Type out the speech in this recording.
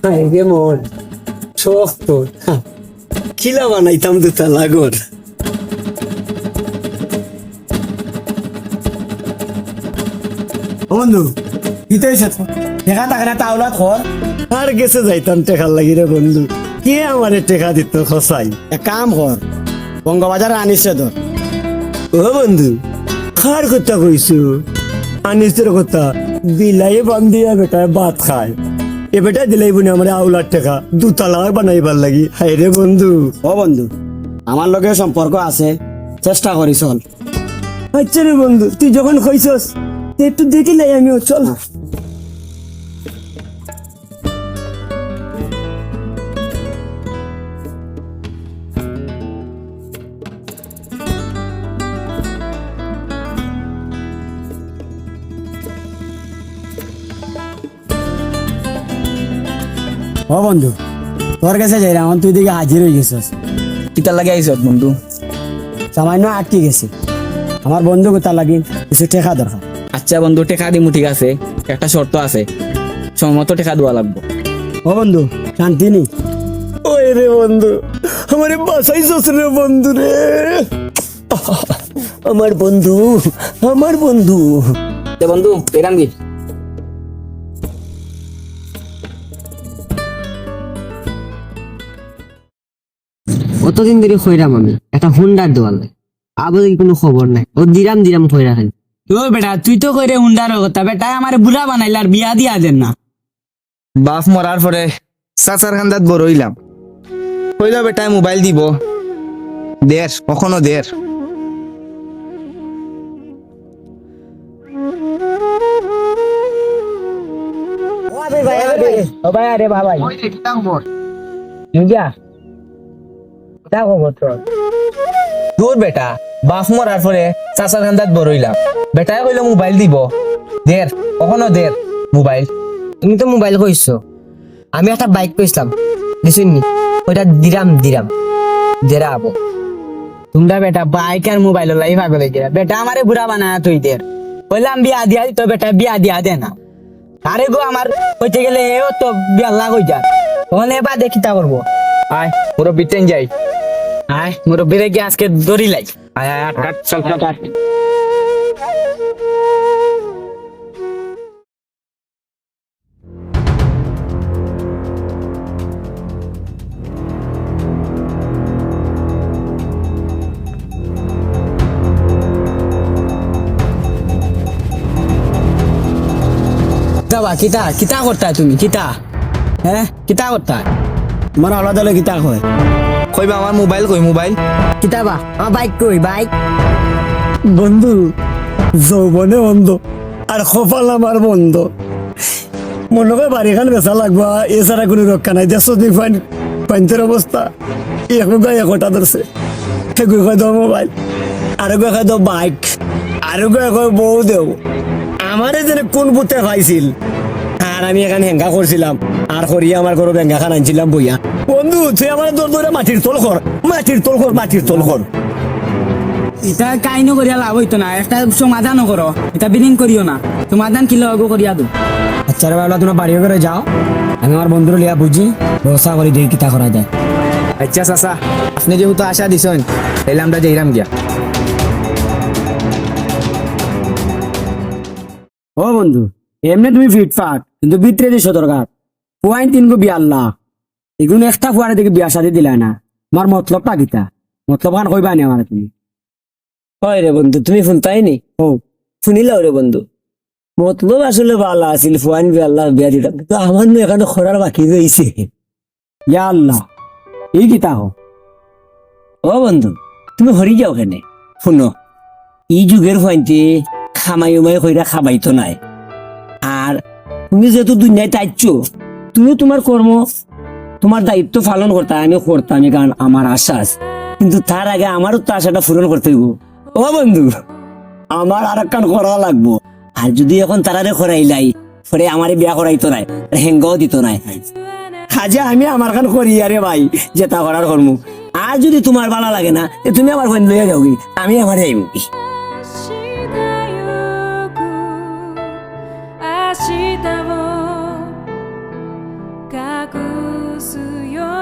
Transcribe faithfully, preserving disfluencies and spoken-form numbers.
হায় রে মন, শখ তো। কিলা বানাইতাম দুতলা ঘর। ও বন্ধু, কিতা অইছে? টেকা থাকে না, তা আওলাত কর। কার গেছে যাইতাম টেকার লাগি রে বন্ধু? কে আমারে টেকা দিত কছাইন? এক কাম কর, বঙ্গবাজার আনিসরে ধর। ও বন্ধু, কার কথা কইছো? আনিসর কথা। বিলাইয়ে বান্ধিয়া বেটায় ভাত খায়। এ বেটায় দিলাইবো নি আমারে আওলার টেকা দুতলা বানাইবার লাগি? হায় রে বন্ধু। ও বন্ধু, আমার লগে সম্পর্ক আছে, চেষ্টা করি চল। আচ্ছা রে বন্ধু, তুই যখন কইছস, তে একটু দেখিলাই আমিও, চল। ও বন্ধু, তোর গেছে যাইরাম, তুই দেখি হাজির অইগেছস। কিতার লাগি আইছস বন্ধু? সামাইন্য আটকি গেছি। আমার বন্ধু গুতার লাগি কিছু টেকা দরকার। আচ্ছা বন্ধু, টেকা দিমু, ঠিক আছে, একটা শর্ত আছে, সময় মতো টেকা দেওয়া লাগবো। ও বন্ধু, শান্তি নি? ওই রে বন্ধু, আমারে বাঁচাইছস রে বন্ধু রে। আমার বন্ধু, আমার বন্ধু। তে বন্ধু, এরাম কি? অতদিন ধরি কইরাম আমি, একটা হুন্ডার দেওয়ার লাগি। আবো দেখি কুনু খবর নাই। ও দিরাম দিরাম কইরা খালি। ও বেটা, তুই তো কইরে হুন্ডার কথা, বেটায় আমারে বুড়া বানাইলার, বিয়া দিয়া দের না। বাফ মরার পরে চাচার কান্দাত বড় অইলাম। কইলা বেটায় মোবাইল দিবো, দের, অখনো দের। ও ভাই, ভাই, ভাই। ও ভাই, আরে বাবা। ওই যে, কিতা খবর? ইন্ডিয়া। কিতা খবর তোর? দূর বেটা, বাফ মরার পরে চাচার কান্দাত বড় অইলাম। বেটায় কইলো মোবাইল দিবো, দের, অখনো দের মোবাইল। তুমি তো মোবাইল কইছো, আমি একটা বাইক কইছলাম, দিছইন নি? ওইটা দিরাম, দিরাম, দেরা আবো। তুমরা বেটা বাইক আর মোবাইলর লাগি পাগল অইগেলা। বেটায় আমারে বুড়া বানায় থই দের। কইলাম বিয়া দিয়া দিতো, বেটায় বিয়া দিয়া দে না। আরে গো, আমার কইতে গেলে এও তো বিয়াল্লা কই যার। অখন এ বাদে কিতা করবো? আয়, মুরব্বির টেন যাই। আয়, মুরব্বিরে গিয়া আজকে ধরিলাই। আয়, আয়, আট, আট, চল, চল, আট। যাবা, কিতা, কিতা করতায় তুমি, কিতা? হ্যাঁ, কিতা করতায়? তোমার আওলাদে কিতা কয়? কইবা আমার মোবাইল কই, মোবাইল? কিতা বা? আমার বাইক কই, বাইক? বন্ধু, যৌবনে অন্ধ, আর কপাল আমার বন্ধ। মনো কয় বাড়িখান বেচা লাগবো, এছাড়া কুনু রক্ষা নাই। দেখছো নি ফাইন-, ফাইনতর অবস্থা? এগুগু একটা ধরছে। এগুগু কয় দেও মোবাইল, আরোগু কয় দেও বাইক, আরোগু কয় বউ দেও। আমারে যেন কুন ভূতে পাইছিল, আর আমি এখান হেঙ্গা করছিলাম, আর করিয়া আমার ঘরো বেঙ্গা খান আনছিলাম বইয়া। বন্ধু, তুই আমারে ধর ধরে মাটির তল কর, মাটির তল কর, মাটির তল কর। ইতা কাহিনী করিয়া লাভ অইতো না, একটা সমাধানও করো, ইতা বিলিং করিও না, সমাধান কিলা অইবো করিয়া দেও। আচ্ছা রে বাবা, তুমরা বাড়ি ঘরো যাও, আমি আমার বন্ধুরে লইয়া বুঝি, ব্যবস্থা করি দেখি কিতা করা যায়। আচ্ছা চাচা, আপনে যেহেতু আশা দিছইন, তাইলে আমরা যাইরাম গিয়া। ও বন্ধু, এমনে তুমি ফিটফাট, কিন্তু ভিতরেদি সদরঘাট। ফুয়াইন তিনগু বিয়াল্লা, ইগুন একটা ফুয়ারে দেখি বিয়া শাদি দিলায় না। তোমার মতলবটা কিতা? মতলব খান কইবা নি আমারে তুমি? অয় রে বন্ধু, তুমি হুনতায় নি? ও। হুনিলাও রে বন্ধু। মতলব আসলে ভালা আছিল, ফুয়াইন বিয়াল্লা বিয়া দিতাম। কিন্তু আমার নু এখানো করার বাকি রইছে। ইয়া আল্লাহ, ই কিতা কও? ও বন্ধু, তুমি হরি যাও কেনে? হুনো, ই যুগর ফুয়াইন্তে কামাই উমাই কইরা খাবাইতো নায়। আর তুমি যেহেতু দুনিয়াত আইছো, তুমিও তোমার কর্ম, তোমার দায়িত্ব পালন করতায়, আমি করতাম, কারণ আমার আশা আছে। কিন্তু তার আগে আমারও তো আশাটা পূরণ করতে অইবো। ও বন্ধু, আমার আরেকখান করা লাগবো। আর যুদি অখন তারারে করাইলাই, পরে আমারে বিয়া করাইতো নায়, আর হেঙ্গাও দিতো নায়। কাজে আমি আমার খান করিয়া রে ভাই, যেতা করার করমু। আর যুদি তোমার ভালা লাগে না, তে তুমি আমার ফুয়াইন লইয়া যাওগি, আমি আমারে আইমুগি। 明日を託すよ